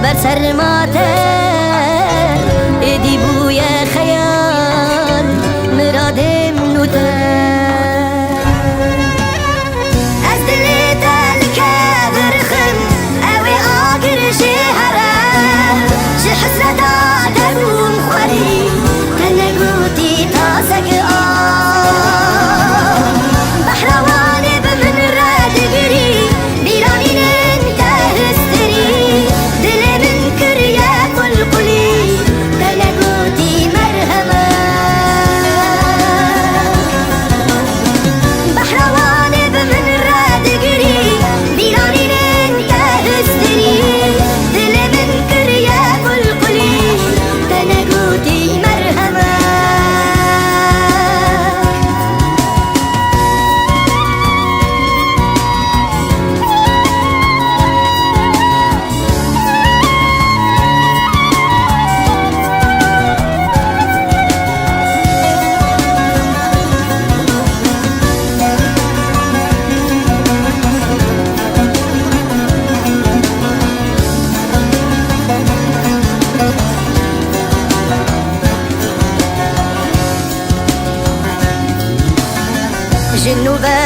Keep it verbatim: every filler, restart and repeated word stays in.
Ber serma te êdî bûye xeyal, miradê min û te. Ez dilê te li kevir xim, ew ê agir jê here. Ji hesreta te bûm xwerî, te negotî tasek a. Behra Wanê bi min re digirî, bîranînên te histirî, dilê min kiriye qulqulî, te negotî merhemet. Behra Wanê bi min re digirî, bîranînên te histirî, dilê min kiriye qulqulî, te negotî merhemet. Ji nû ve